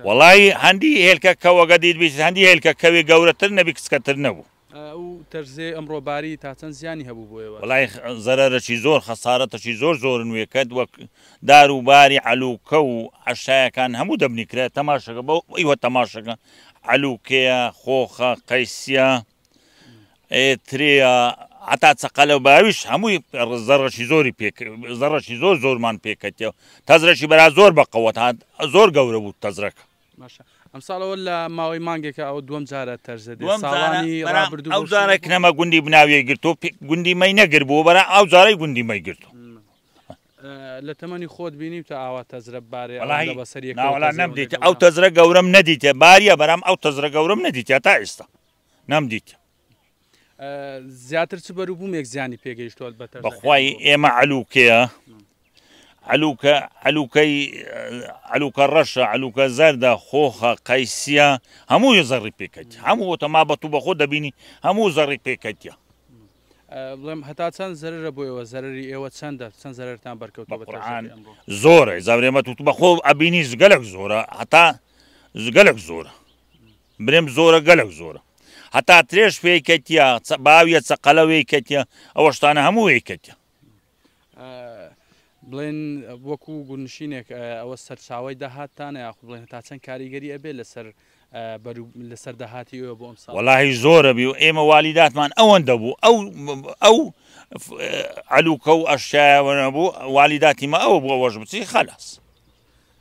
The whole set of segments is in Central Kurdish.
وەڵایی هەندی هێلکە کەوەگە دیت بیت هەندی هێلکە کەوێ گەورەتر نەبی کچکەتر نەبوو. ئەو تەرزەی ئەمڕۆ باری تا چەند زیانی هەبوو بۆ ئێوە؟ وەڵایی زەرەرەکی زۆر خەسارەتەکی زۆر زۆرن وێکەت وەک دار و باری عەلوکە و عەشایەکان هەموو دەبنی کرا تەماشەکە بەو ئیوە تەماشەکە عەلوکەیە خۆخە قەیسیە ئێ ترێیە هەتا چەقەلە و باویش هەمووی زەڕەکی زۆری پێ زەڕەکی زۆر زۆرمان پێکەتیە تەزرەکی بەرا زۆر بەقەوەت هات زۆر گەورە بوو تەزرەکە. باشە ئەمساڵ ئەوە لە ماوەی مانگێکە ئەوە دووەم جارە تەرزە دێ دووەم جارە ساڵانی بەرا ڕابردوو ئەو بەو شێوە جارە بوو؟ کنەمە گوندی بناویەی گرتو گوندی مەی نەگر بوو بەرا ئەو جارەی گوندی مەی گرتو. لە تەمەنی خۆت بینیوتە ئاوا تەزرە ببارێ ئەوەندە وەڵاهی بەسەر یەکەوە ناوەڵا تەزرەی ئەوەندە نەمدیتە ئەو گەورە؟ تەزرە گەورەم نەدیتە باریە بەرام ئەو تەزرە گەورەم نەدیتە تا ئێستا نەمدیتە. زیاتر چ بەروبوومێک زیانی پێگەیشتووە بە تەرزەکەی بەخوای ئەمڕۆ؟ ئێمە عەلوکەیە عەلوکە عەلوکەی عەلوکە ڕەشە عەلوکە زەردە خۆخە قەیسیە هەمووی زەڕی پێکەتیە هەموو تەما بە تو بەخۆ دەبینی هەموو زەڕی پێکەتیە. بڵێم هەتا چەند زەرەرە بۆ ئێوە زەرەری ئێوە چەندە چەند زەرەرتان بەرکەوتووە بە بەقورعان تەرزەکەی ئەمڕۆ؟ زۆرە زەرێمە تو بەخۆ ئەبینی گەلەک زۆرە هەتا گەلەک زۆرە برێم زۆرە گەلەک زۆرە هەتا ترێش پێی کەتیە باویە چەقەلە وێی کەتیە ئەوە شتانە هەموو وێی کەتیە. بڵێن وەکو گوندنشینێک ئەوە سەرچاوەی داهاتتانە یاخود بڵێن هەتا چەند کاریگەری ئەبێ لەسەر لەسەر داهاتی ئێوە بۆ ئەمساڵ؟ وەڵاهی زۆرە بی و ئێمە والیداتمان ئەوەندە بوو ئەو ئەو عەلوکە و ئەشیایەوە نەبوو والیداتی مە ئەوە بوو ئەوەش بچی خەلاس.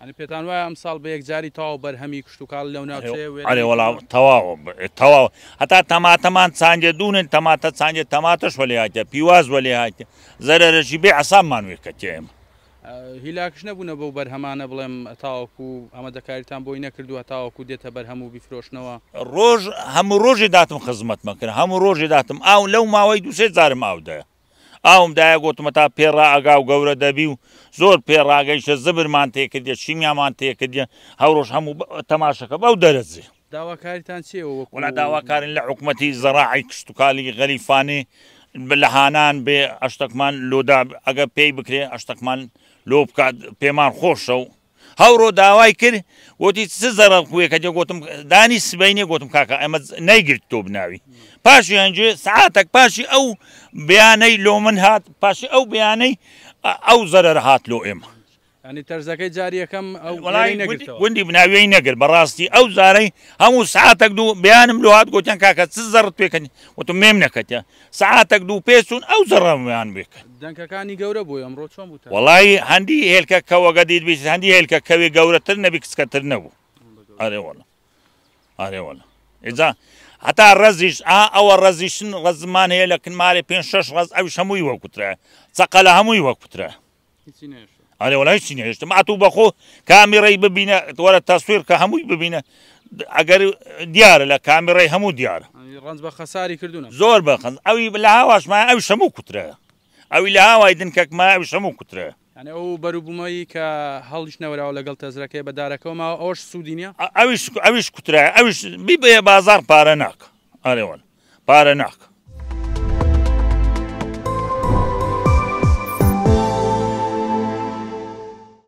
یانی پێتان وایە ئەمساڵ بە یەکجاری تەواو بەرهەمی کشتوکاڵ لەو ناوچەیە وێرانەی ئەرێ وەڵا کردووە؟ تەواوە تەواو هەتا تەماتەمان چاندێ دوونن تەماتە چاندێ تەماتەش وەلێ هاتیە پیواز وەلێ هاتیە زەرەرەکی بێ عەسابمان وێ کەتیە ئێمە. هیلاکش نەبوونە بەو بەرهەمانە بڵێم تاوەکو ئامادەکاریتان بۆی نەکردووە تاوەکو دێتە بەرهەم و بیفرۆشنەوە؟ ڕۆژ هەموو ڕۆژێ داتم خزمەتمە کرد هەموو ڕۆژێ داتم ئاو لەو ماوەی دوو سێ جارم ئاو دایە ئاوم دایە گۆتمە تا پێ ڕائەگا و گەورە دەبی و زۆر پێ ڕاگەیشتە زبرمان تێکردیە شیمیامان تێکردیە هەورۆژ هەموو تەماشەکە بەو دەرەجێ. داواکاریتان چیە ئێوە وەکو. وەڵا داواکارین لە حکومەتی زەڕاعی کشتوکالی غەریفانی لە هانان بێ ئەشتەکمان لۆدا ئەگە پێی بکرێ ئەشتەکمان لۆ بکات پێمان خۆشە و هەوڕۆ داوای کرد گۆتی چ زەڕەر خوێکە دێ گۆتم دانی سبەینێ گۆتم کاکە ئەمە نەیگرت تۆ بناوی پاشی هەنجێ سعاتەک پاشی ئەو بیانەی لۆ من هات پاشی ئەو بیانەی ئەو زەرەر هات لۆ ئێمە. یانی تەرزەکەی جاری یەکەم ئەو وەڵای گوێی نەگرتەوە. گوندی بناویەی نەگرت بەڕاستی ئەو جارەی هەموو سعاتەک دوو بیانم لۆ هات گۆتیان کاکە چ زەڕت پێکەنی وتم مێم نەکەتیە سعاتەک دوو پێ چوون ئەو زەڕەمیان بێکەن. دەنکەکانی گەورە بووی ئەمڕۆ چۆن بوو تەرزەکە؟ وەڵایی هەندی هێلکە کەوەگە دیت بیت هەندی هێلکە کەوێ گەورەتر نەبی کچکەتر نەبوو ئەرێ وەڵا ئەرێ وەڵا ئیجا هەتا ڕەزیش ئا ئەوە ڕەزیشن ڕەزمان هەیە لە کنمارێ پێ شەش ڕەز ئەویش هەمووی وەکوترە چەقەلە هەمووی وەکوترە هیچی نەهێشتووە. ئەرێ وەڵا هیچی نەهێشتم ئەتوو بەخۆ کامیڕەی ببینە وەرە تەسویر کە هەمووی ببینە ئەگەر دیارە لە کامیڕەی هەموو دیارە. ڕەنج بە خەساری کردوونە. زۆر بە خەنج ئەوی لە هاواش مایە ئەویش هەموو کوترەیە ئەوی لە هاوای دنکەک مایە ئەویش هەموو کوترەیە. یانی ئەو بەروبوومەی کە هەڵیش نەوراوە لەگەڵ تەزرەکەی بە دارەکەوە ماوە ئەوەش سوودی نییە؟ ئەویش ئەویش کوترایە ئەویش بیبەیە بازاڕ پارە ناکا ئەرێ وەڵا پارە ناکا.